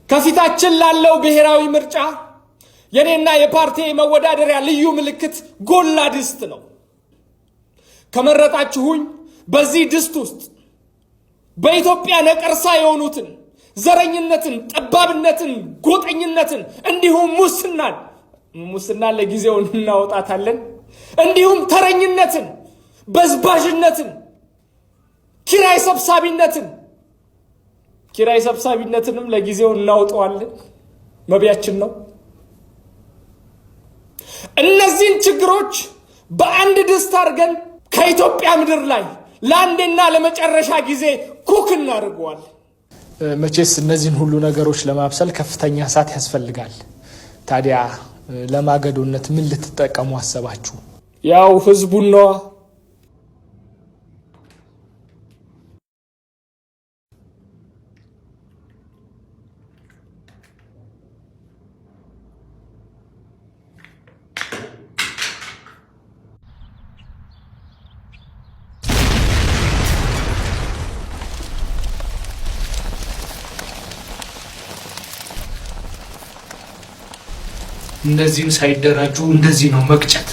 ከፊታችን ላለው ብሔራዊ ምርጫ የኔና የፓርቲ መወዳደሪያ ልዩ ምልክት ጎላ ድስት ነው። ከመረጣችሁኝ በዚህ ድስት ውስጥ በኢትዮጵያ ነቀርሳ የሆኑትን ዘረኝነትን፣ ጠባብነትን፣ ጎጠኝነትን እንዲሁም ሙስናን ለጊዜው እናወጣታለን፣ እንዲሁም ተረኝነትን፣ በዝባዥነትን፣ ኪራይ ሰብሳቢነትን ኪራይ ሰብሳቢነትንም ለጊዜው እናውጠዋለን፣ መብያችን ነው። እነዚህን ችግሮች በአንድ ድስት አድርገን ከኢትዮጵያ ምድር ላይ ለአንዴና ለመጨረሻ ጊዜ ኩክ እናደርገዋለን። መቼስ እነዚህን ሁሉ ነገሮች ለማብሰል ከፍተኛ እሳት ያስፈልጋል። ታዲያ ለማገዶነት ምን ልትጠቀሙ አሰባችሁ? ያው ህዝቡን ነዋ። እነዚህን ሳይደራጁ እንደዚህ ነው መቅጨት።